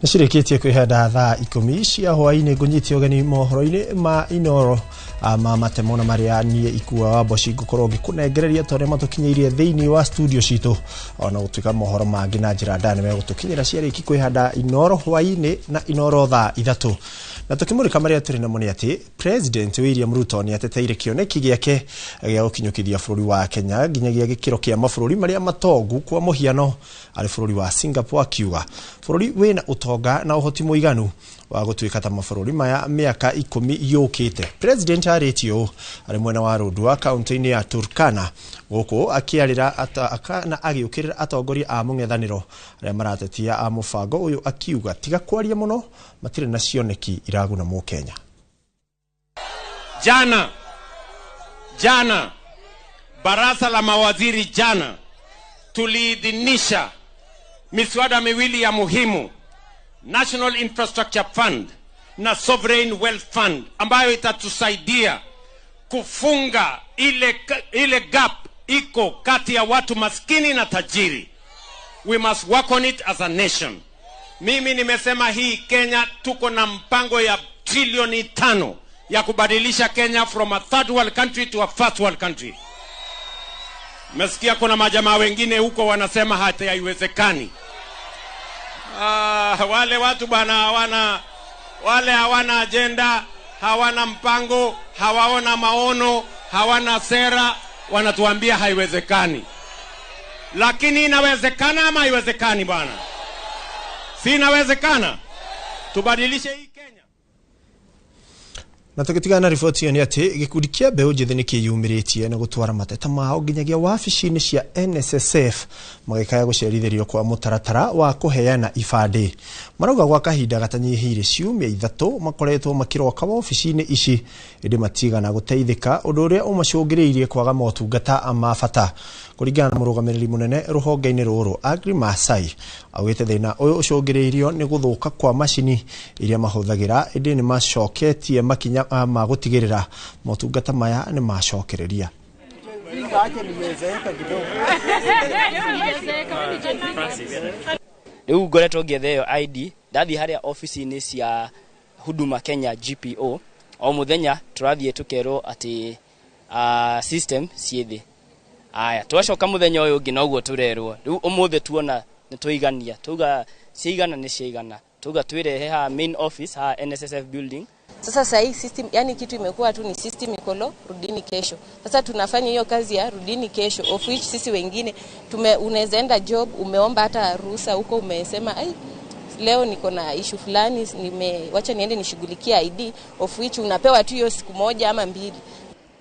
Nĩcirĩkĩtie kwĩhanda thaa 10 cia hwaĩ-inĩ. Ngũnyitie ũgeni mohoro-inĩ ma Inoro ma matemo na marĩa niĩ ikua wa mboci ngũkorwo ngĩkũnengereria ta ũrĩa matũkinyĩirie thĩinĩ wa studio citũ, ona gũtuĩka mohoro mangĩ na njĩra ndaya nĩmegũtũkinyĩra ciarĩki kwĩhanda Inoro hwaĩ-inĩ na Inoro thaa 3. Na tũkĩmũrĩka marĩa tũrĩ namo nĩ atĩ President William Ruto nĩ ateteire kĩoneki gĩake gĩa gũkinyũkithia bũrũri wa Kenya nginyagia gĩkĩro kĩa mabũrũri marĩa matongu, kwa mũhiano arĩ bũrũri wa Singapore, akiuga bũrũri wĩna ũtonga na ũhoti mũiganu wa gũtuĩka ta mabũrũri maya mĩaka 10 yũkĩte. President arĩtie ũũ arĩ mwena wa Rũndua kaunti-inĩ ya Turkana, gũkũ akĩarĩra na agĩũkĩrĩra atongoria a mũng'ethanĩro arĩa maratetia a mũbango ũyũ, akiuga tiga kwaria mũno matirĩ na cioneki iraguna mũkenya. Jana baraza la mawaziri jana tuliidhinisha miswada miwili ya muhimu, National Infrastructure Fund na Sovereign Wealth Fund, ambayo itatusaidia kufunga ile gap iko kati ya watu maskini na tajiri. We must work on it as a nation. Mimi nimesema hii Kenya tuko na mpango ya trilioni 5 ya kubadilisha Kenya from a third world country to a first world country. Mesikia kuna majamaa wengine huko wanasema hata haiwezekani. Wale watu bana hawana, wale hawana agenda, hawana mpango, hawaona maono, hawana sera, wanatuambia haiwezekani. Lakini inawezekana ama haiwezekani bwana? Si inawezekana? Tubadilishe hii Kenya. Na tũgĩtigana na riboti ĩyo nĩ atĩ gĩkundi kĩa mbeũ njĩthĩ nĩ kĩyumĩrĩtie na gũtwara mateta mao nginyagia wabici-inĩ cia NSSF, magĩkaya gũcerithĩrio kwa mũtaratara wa kũheana ibandĩ. Marauga gwa kahinda gatanyihĩire ciumia 3 makoretwo makĩroka wabici-inĩ ici, ĩndĩ matigana gũteithĩka, ũndũ ũrĩa ũmacũngĩrĩirie kwaga motungata ma bata. Kũringana na mũrũgamĩrĩri mũnene rũhonge-inĩ rũrũ Agri Masai, augĩte thĩna ũyũ ũcũngĩrĩirio nĩ gũthũka kwa macini iria mahũthagĩra, ĩndĩ nĩ macoketie makinya ma gũtigĩrĩra motungata maya nĩ macokereria. Rĩu ngoretwo ngĩetha ĩyo ID, ndathiĩ harĩa ofici-inĩ cia Huduma Kenya GPO, o mũthenya tũrathiĩ tũkerwo atĩ system ciĩ thĩ. Aya, twacoka mũthenya ũyũ ũngĩ noguo tũrerwo. Rĩu ũmũthĩ tuona nĩ twaigania, tuga ciaigana nĩ ciaigana, tuga twĩrehe haha main office, haha NSSF building. Sasa sahi system, yani kitu imekuwa tu ni system iko low, rudini kesho. Sasa tunafanya hiyo kazi ya rudini kesho, of which sisi wengine unaweza enda job, umeomba hata ruhusa huko, umesema ai leo niko na issue fulani, wacha niende nishughulikie ID, of which unapewa tu hiyo siku moja ama 2.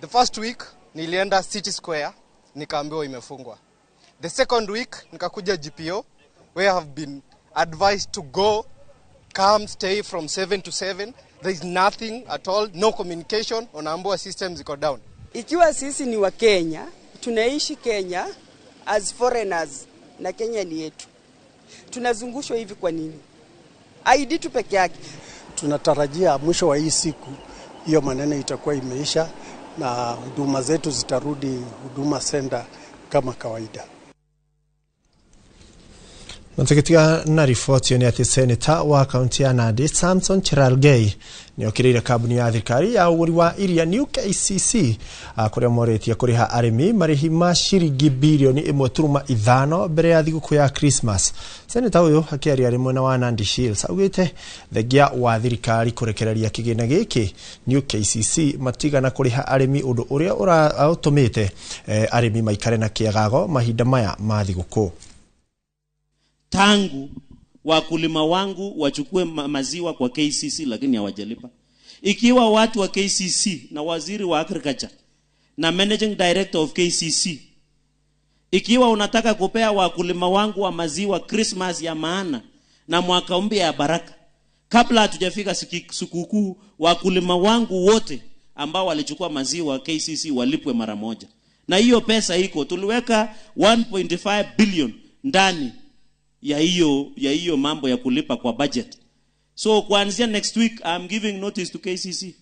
The first week nilienda City Square nikaambiwa imefungwa. The second week nikakuja GPO where I have been advised to go, come, stay from 7 to 7. There is nothing at all, no communication, unaambiwa systems iko down. Ikiwa sisi ni wa Kenya, tunaishi Kenya as foreigners na Kenya ni yetu. Tunazungushwa hivi kwa nini? ID tu peke yake. Tunatarajia mwisho wa hii siku hiyo maneno itakuwa imeisha na huduma zetu zitarudi Huduma Center kama kawaida. Na tukitia na ripoti ni ati Senator wa kaunti ya Nandi Samson Cherargei nĩ okĩrĩire kambuni ya thirikari ya ũgũri wa iria New KCC kũrĩa morĩtie kũrĩha arĩmi marĩhi ma ciringi bilioni 1.5 mbere ya thigũkũ ya Christmas. Senator ũyũ akĩaria arĩ mwena wa Nandi Hills augĩte thengia wa thirikari kũrekereria kĩgĩna gĩkĩ New KCC matigana kũrĩha arĩmi, ũndũ ũrĩa ũratũmĩte arĩmi maikare na kĩagago mahinda maya ma thigũkũ. Tangu wakulima wangu wachukue maziwa kwa KCC lakini hawajalipa. Ikiwa watu wa KCC na waziri wa agriculture na managing director of KCC, ikiwa unataka kupea wakulima wangu wa maziwa Christmas ya maana na mwaka mpya ya baraka, kabla hatujafika sikukuu, wakulima wangu wote ambao walichukua maziwa KCC walipwe mara moja. Na hiyo pesa iko, tuliweka 1.5 billion ndani ya hiyo mambo ya kulipa kwa budget. So kuanzia next week I'm giving notice to KCC.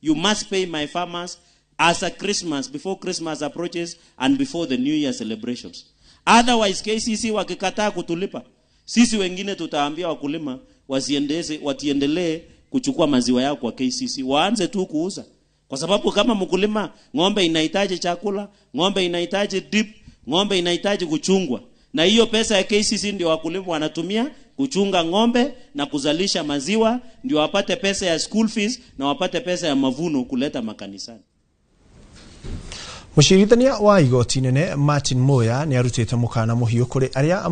You must pay my farmers as a Christmas, before Christmas approaches and before the New Year celebrations. Otherwise KCC wakikataa kutulipa, sisi wengine tutaambia wakulima wasiendelee kuchukua maziwa yao kwa KCC, waanze tu kuuza. Kwa sababu kama mkulima, ng'ombe inahitaji chakula, ng'ombe inahitaji dip, ng'ombe inahitaji kuchungwa. Na hiyo pesa ya KCC ndio wakulima wanatumia kuchunga ng'ombe na kuzalisha maziwa, ndio wapate pesa ya school fees na wapate pesa ya mavuno kuleta makanisani. Mũcirithania wa igoti nene Martin Muya nĩ arutĩte mũkana mũhiũ kũrĩ arĩa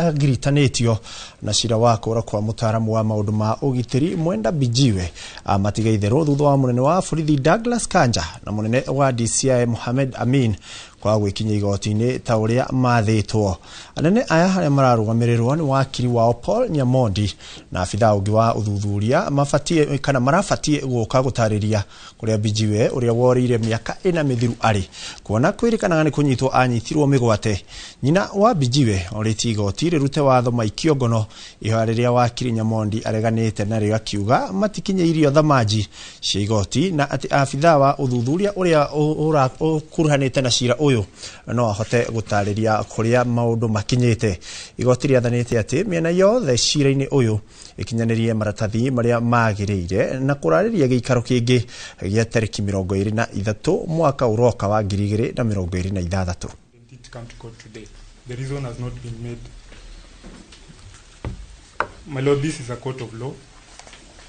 agiritanĩtio na cira wa kũra kwa mũtaaramu wa maũndũ ma ũgitĩri Mwenda Bijiwe matiga itherũ thutha wa mũnene wa borithi Douglas Kanja na mũnene wa DCI Mohamed Amin kwa gwĩkinyia igoti-inĩ ta ũrĩa mathĩtwo. Anene aya arĩa mararũgamĩrĩrwo nĩ wakiri wao Paul Nyamondi na abithaa ũngĩ wa ũthuthuria mabatie kana marabatie gũka gũtarĩria kũrĩa Bijiwe ũrĩa worĩire mĩaka ĩna mĩthiru arĩ kuona kwĩrĩkanaga nĩ kũnyitwo anyitirwo mĩgwate. Nyina wa Bijiwe orĩtie igoti rĩrute watho maikio ngono ihoya rĩrĩa wakiri Nyamondi areganĩte narĩo akiuga matikinyĩirio thamaji cia igoti na atĩ abithaa wa ũthuthuria ũrĩa ũkuruhanĩte na cira ũyũ no ahote gũtarĩria kũrĩa maũndũ makinyĩte. Igoti rĩathanĩte atĩ mĩena yothe cira-inĩ ũyũ ĩkinyanĩrie maratathi marĩa magĩrĩire na kũrarĩria gĩikaro kĩngĩ gĩa tarĩki 23 mwaka ũroka wa 2026. The reason has not been made. My lord, this is a court of law,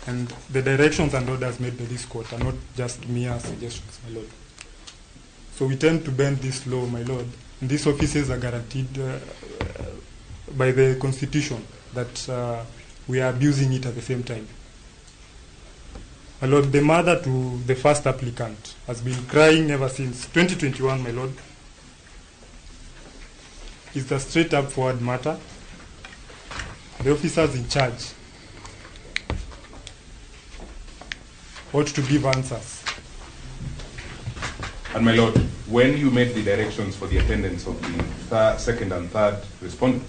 and the directions and orders made by this court are not just mere suggestions, my lord. So we tend to bend this law, my lord, and these offices are guaranteed by the Constitution that we are abusing it at the same time. My lord, the mother to the first applicant has been crying ever since 2021, my lord. It's a straight up forward matter. The officers in charge ought to give answers. And my lord, when you made the directions for the attendance of the second and third respondent,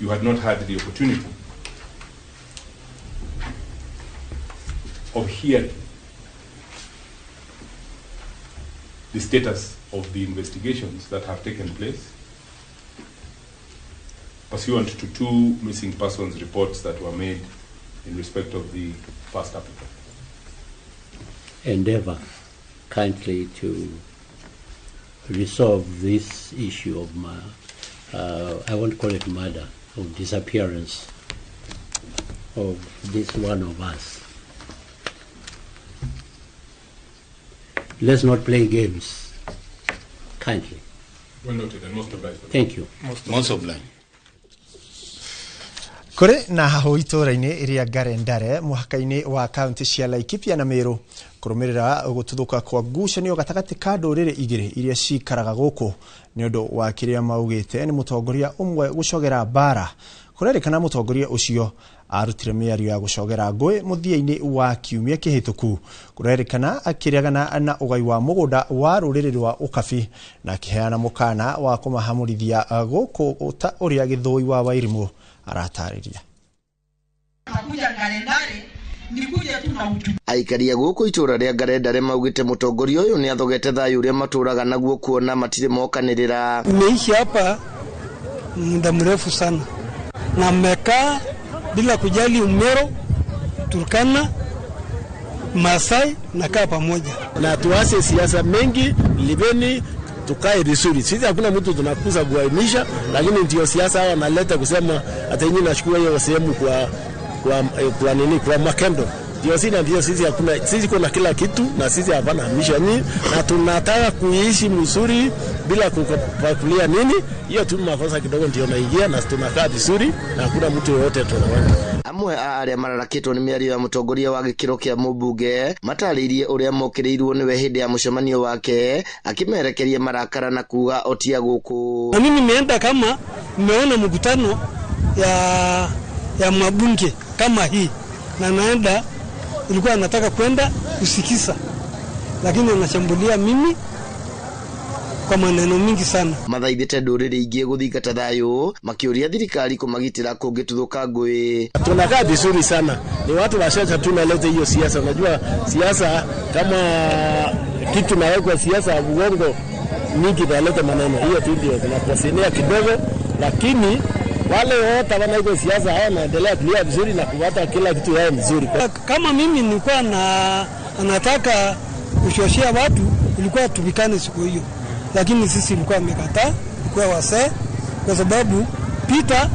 you had not had the opportunity of hearing the status of the investigations that have taken place pursuant to 2 missing persons reports that were made in respect of the first applicant. Endeavor kindly to resolve this issue of my, I won't call it murder, of disappearance of this one of us. Let's not play games, kindly. Well noted and most obliged. Thank you. Most obliged. Kũrĩ na hahũ itũũra-inĩ rĩa Ngarendare mũhaka-inĩ wa kaunti cia Laikipia na Meru kũrũmĩrĩra gũtuthũka kwa ngucanio gatagatĩ ka ndũrĩrĩ igĩrĩ iria cikaraga gũkũ nĩ ũndũ wa kĩrĩa maugĩte nĩ mũtongoria ũmwe gũcogera mbara. Kũrerĩkana mũtongoria ũcio arutire mĩario ya gũcogera ngũĩ mũthia-inĩ wa kiumia kĩhĩtũku. Kũrerĩkana akĩregana na ũgai wa mũgũnda wa rũrĩrĩ rwa Ũkabi na akĩheana mũkana wa kũmahamũrithia gũkũ ta ũrĩa Gĩthũi wa Wairimũ aratarĩria. Aikaria gũkũ itũra rĩa Ngarendare maugĩte mũtongoria ũyũ nĩ athogete thayũ ũrĩa matũraga naguo kuona matirĩ mokanĩrĩra. Nimeishi hapa muda mrefu sana na mmekaa bila kujali Umero, Turkana, Masai na kaa pamoja. Na tuase siasa mengi, libeni tukae vizuri. Sisi hakuna mtu tunakuza kuainisha, lakini ndio siasa haya naleta kusema hata nyinyi nashukua hiyo sehemu kwa nini kwa makendo. Ndio sisi ndio sisi hakuna sisi kuna kila kitu na sisi hapana hamisha nini na tunataka kuishi mzuri bila kukulia nini. Hiyo tu makosa kidogo ndio naingia na tunakaa vizuri na hakuna mtu yoyote tunaona. Amwe a aria mararakitwo ni mĩario ya mũtongoria wa gĩkĩro kĩa mũmbunge matarĩirie ũrĩa mokĩrĩirwo nĩwe hĩndĩ ya mũcemanio wake akĩmerekeria marakara na kuga otia gũkũ. Na mimi nimeenda kama nimeona mkutano ya mabunge kama hii na naenda ilikuwa nataka kwenda kusikiza lakini anashambulia mimi kwa maneno mingi sana. Mathaithite ndũrĩrĩ ingĩ gũthingata thayũ makĩũria thirikari kũmagitĩra kũngĩtuthũka ngũĩ. Tunakaa vizuri sana, ni watu washacha tunaleta hiyo siasa. Unajua siasa kama kitu nawekwa siasa uongo mingi inaleta maneno, hiyo tu ndio tunakosenea kidogo, lakini Wale wote wana hizo siasa hao wanaendelea kulia vizuri na kupata kila kitu yao mzuri. Kama mimi nilikuwa na anataka kushoshia watu, ilikuwa tubikane siku hiyo, lakini sisi ilikuwa amekataa, ilikuwa wasee, kwa sababu Peter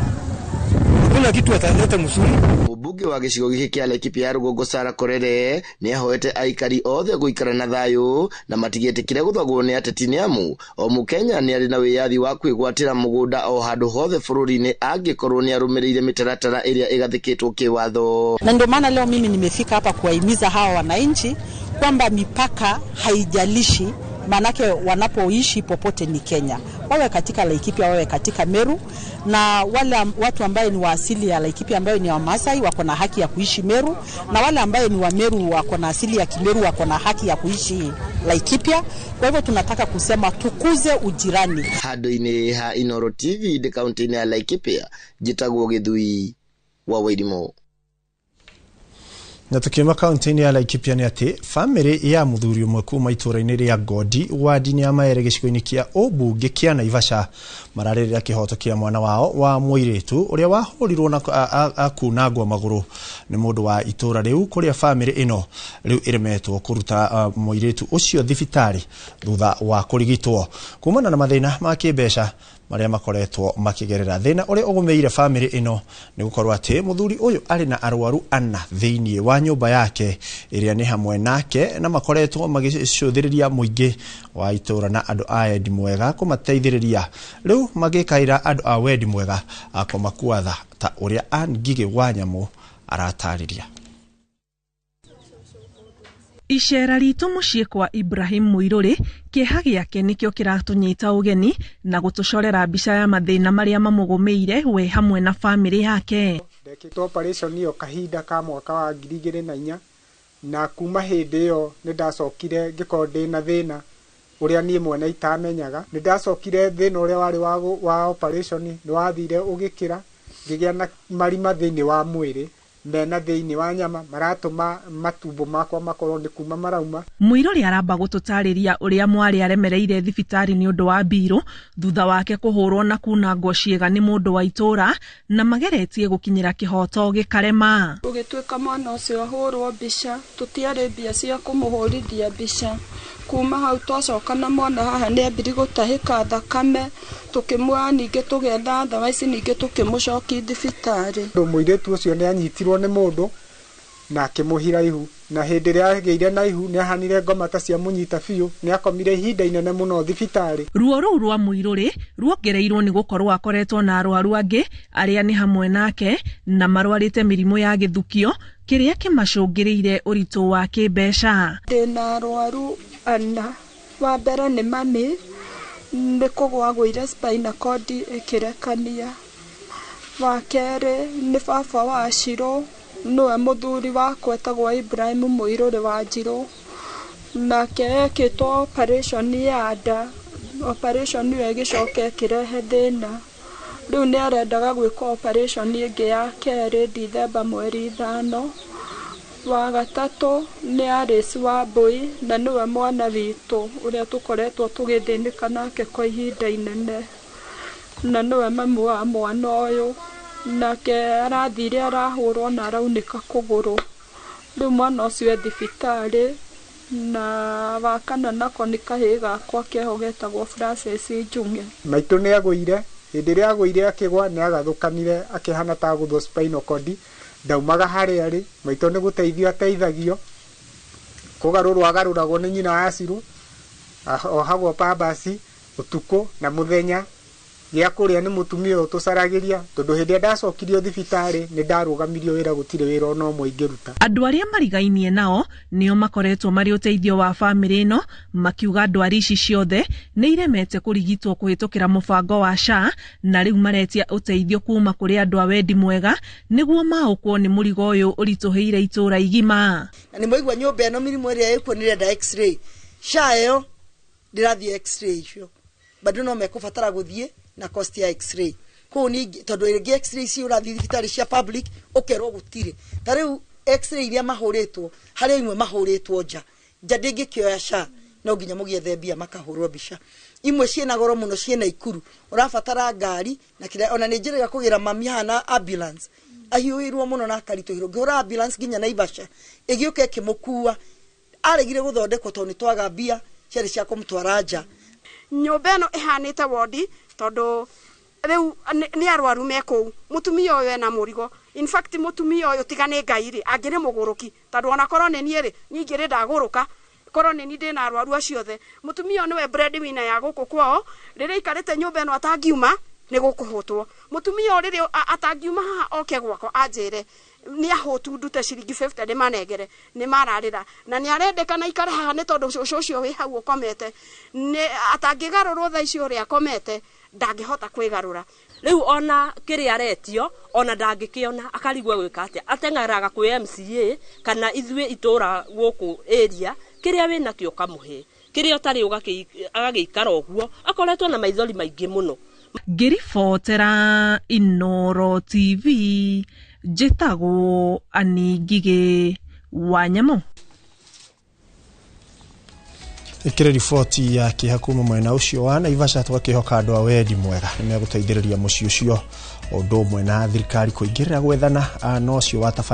kuna kitu ataleta mzuri. Mũmbunge wa gĩcigo gĩkĩ kĩa Laikipia ya rũgongo Sarah Korere nĩahoete aikari othe gũikara na thayũ na matigĩtĩkĩre gũthagwo nĩ ateti nĩ amu o mũkenya nĩ arĩ na wĩyathi wa kwĩgwatĩra mũgũnda o handũ hothe bũrũri-inĩ angĩkorwo nĩ arũmĩrĩire mĩtaratara ĩrĩa ĩgathĩkĩtwo kĩwatho. Na ndio maana leo mimi nimefika hapa kuwahimiza hawa wananchi kwamba mipaka haijalishi, maanake wanapoishi popote ni Kenya, wawe katika Laikipia, wawe katika Meru, na wale watu ambaye ni wa asili ya Laikipia ambayo ni Wamasai wako na haki ya kuishi Meru, na wale ambaye ni wa Meru wako na asili ya Kimeru wako na haki ya kuishi Laikipia. Kwa hivyo tunataka kusema tukuze ujirani. Handũ-inĩ ha Inooro TV ndĩ kaunti-inĩ ya Laikipia, njĩtagwo Gĩthui wa Wairimu. Na tukiuma kaunti-inĩ ya Laikipia nĩ atĩ bamĩrĩ ya mũthuri ũmwe kuma itũũra-inĩ rĩa Gondi wadi-inĩ ya Maere gĩcigo-inĩ kĩa ũmbunge kĩa Naivasha mararĩrĩra kĩhoto kĩa mwana wao wa mũirĩtu ũrĩa wahũrirwo na akunangwo magũrũ nĩ mũndũ wa itũũra rĩu, kũrĩa bamĩrĩ ĩno rĩu ĩremetwo kũruta mũirĩtu ũcio thibitarĩ thutha wa kũrigitwo kumana na mathĩna ma kĩmbeca marĩa makoretwo makĩgerera. Thĩna ũrĩa ũgũmĩire bamĩrĩ ĩno nĩ gũkorwo atĩ mũthuri ũyũ arĩ na arwaru ana thĩinĩ wa nyũmba yake ĩrĩa nĩ hamwe nake, na makoretwo magĩcũthĩrĩria mũingĩ wa itũũra na andũ a wendi mwega kũmateithĩrĩria. Rĩu magĩkaĩra andũ a wendi mwega kũmakua tha ta ũrĩa Ann Ngigĩ wa Nyamũ aratarĩria. Icera ritũ mũciĩ kwa Ibrahim Mũirũrĩ, kĩeha gĩake nĩkĩo kĩratũnyita ũgeni na gũtũcorera mbica ya mathĩna marĩa mamũgũmĩire we hamwe na bamĩrĩ yake. Ndekĩtwo operation ĩyo kahinda ka mwaka wa 2004, na kuma hĩndĩ ĩyo nĩ ndacokire ngĩkorwo ndĩna thĩna ũrĩa niĩ mwene itamenyaga. Nĩ ndacokire thĩna ũrĩa warĩ wa operation nĩ wathire ũgĩkĩra, ngĩgĩa na marima thĩinĩ wa mwĩrĩ mena thĩinĩ wa nyama maratũma matumbo makwa makorwo nĩ kuma marauma. Mũirũrĩ aramba gũtũtarĩria ũrĩa mwarĩ aremereire thibitarĩ nĩ ũndũ wa mbirũ thutha wake kũhũrwo na kunangwo ciĩga nĩ mũndũ wa itũũra, na mageretie gũkinyĩra kĩhoto gĩkarema. Gũgĩtuĩka mwana ũcio ahũrwo mbica, tũtiarĩ mbia cia kũmũhũrithia mbica. Kuma hau twacoka na mwana haha nĩ ambiri gũtahĩka thakame, tũkĩmuoya ningĩ tũgetha ndawa ici ningĩ tũkĩmũcokia thibitarĩ. Mũirĩtu ũcio nĩ anyitirwo nĩ mũndũ na akĩmũhira ihu, na hĩndĩ ĩrĩa agĩire na ihu nĩ ahanire ngoma ta ciamũnyita biũ, nĩ akomire ihinda inene mũno thibitarĩ. Ruo rũu rwa Mũirũrĩ ruongereirwo nĩ gũkorwo akoretwo na arwaru angĩ arĩa nĩ hamwe nake na marwarĩte mĩrimũ ya gĩthukio kĩrĩa kĩmacũngĩrĩire ũritũ wa kĩmbeca. Ndĩna arwaru ana, wa mbere nĩ mami, nĩ kũgũa agũire spinal cord ĩkĩrekania. Wa kerĩ nĩ baba wa Shiro, nĩwe mũthuri wakwa etagwo Ibrahim Mũirũrĩ wa Njirũ, nake ekĩtwo operation ya nda, operation ĩyo ĩgĩcoka ĩkĩrehe thĩna. Rĩu nĩ arendaga gwĩkwo operation ĩngĩ ya kerĩ Dithemba mweri 5. Wa gatatũ nĩ Alice Wambui, na nĩwe mwana witũ ũrĩa tũkoretwo tũgĩthĩnĩka nake kwa ihinda inene, na nĩwe mamu wa mwana ũyũ, nake arathire arahũrwo na araunĩka kũgũrũ. Rĩu mwana ũcio e thibitarĩ. Na wa kana nako nĩ kahĩĩ gakwa keho getagwo Francis Njung'e. Maitũ nĩ agũire, hĩndĩ ĩrĩa agũire akĩgwa nĩ agathũkanire akĩhana ta agũthwo spinal cord, ndaumaga harĩa arĩ. Maitũ nĩ gũteithio ateithagio, kũgarũrwo agarũragwo nĩ nyina wa Shiro, ohagwo pambasi ũtukũ na mũthenya. Gĩa kũrĩa nĩ mũtumia ũyũ tũcaragĩria, tondũ hĩndĩ ĩrĩa ndacokirio thibitarĩ nĩ ndarũgamirio wĩra, gũtirĩ wĩra ona ũmwe ingĩruta. Andũ arĩa marigainie nao nĩo makoretwo marĩ ũteithio wa bamĩrĩ ĩno, makiuga ndwari ici ciothe nĩ iremete kũrigitwo kũhĩtũkĩra mũbango wa SHA, na rĩu maretia ũteithio kuma kũrĩ andũ a wendi mwega nĩguo maũkwo nĩ mũrigo ũyũ ũritũhĩire itũũra igima. Na nĩ mwaigua nyũmba ĩno mĩrimũ ĩrĩa ĩkuo nĩ ĩrenda x-ray, SHA ĩyo ndĩrathiĩ x-ray icio bado no mekũbatara gũthiĩ na cost ya x-ray. Kũu ningĩ tondũ rĩngĩ x-ray ici ũrathiĩ thibitarĩ cia public ũkerwo gũtirĩ. Ta rĩu x-ray iria mahũrĩtwo, harĩ imwe mahũrĩtwo nja, nja ndĩngĩkĩoya SHA, No nginya mũgĩethe mbia makahũrwo mbica. Imwe ciĩna goro mũno, ciĩna ikuru, ũrabatara ngari na kĩrĩa. Ona nĩ njĩrĩga kũgĩra mami haha na ambulance, ahiũhĩirwo mũno na akaritũhĩrwo. Ngĩhũra ambulance nginya Naivasha, ĩgĩũka ĩkĩmũkua, aregire gũthondekwo tondũ nĩ twaga mbia ciarĩ cia kũmũtwara nja. Nyũmba ĩno ĩhanĩte wondi, tondũ rĩu nĩ arwaru me kũu. Mũtumia ũyũ ena mũrigo. In fact, mũtumia ũyũ, tiga nĩ Ngai rĩ, angĩrĩ mũgũrũki, tondũ ona korwo nĩ niĩ rĩ, niĩ ingĩrĩ ndagũrũka korwo nĩ niĩ ndĩna arwaru acio othe. Mũtumia ũyũ nĩwe breadwinner ya gũkũ kwao. Rĩrĩa aikarĩte nyũmba ĩno atangiuma nĩ gũkũhũtwo. Mũtumia ũyũ rĩrĩa atangiuma haha oke gwakwa anjĩre nĩ ahũtu, ndute ciringi 50 ndĩmanengere, nĩ mararĩra. Na nĩ arendekana aikare haha, nĩ tondũ cũcũ ũcio wĩ hau ũkomete, nĩ atangĩgarũrwo thaa ici ũrĩa akomete, ndangĩhota kwĩgarũra. Rĩu ona kĩrĩa aretio ona ndangĩkĩona, akarigwo gwĩka atĩa. Ateng'eraga kwĩ MCA kana ithuĩ itũra gũkũ area, kĩrĩa wĩnakĩo ũkamũhe, kĩrĩa ũtarĩ agagĩikara ũguo akoretwo na maithori maingĩ mũno. Ngĩribotera Inoro TV, njĩtagwo Ani Ngigĩ wa Nyamũ. Ĩkĩrĩ riboti ya kĩeha kuma mwena ũcio wa Naivasha. Tũgakĩhoka andũ a wendi mwega nĩ megũteithĩrĩria mũciĩ ũcio, ũndũ ũmwe na thirikari kũingĩrĩra gwethana na ũcio watabania.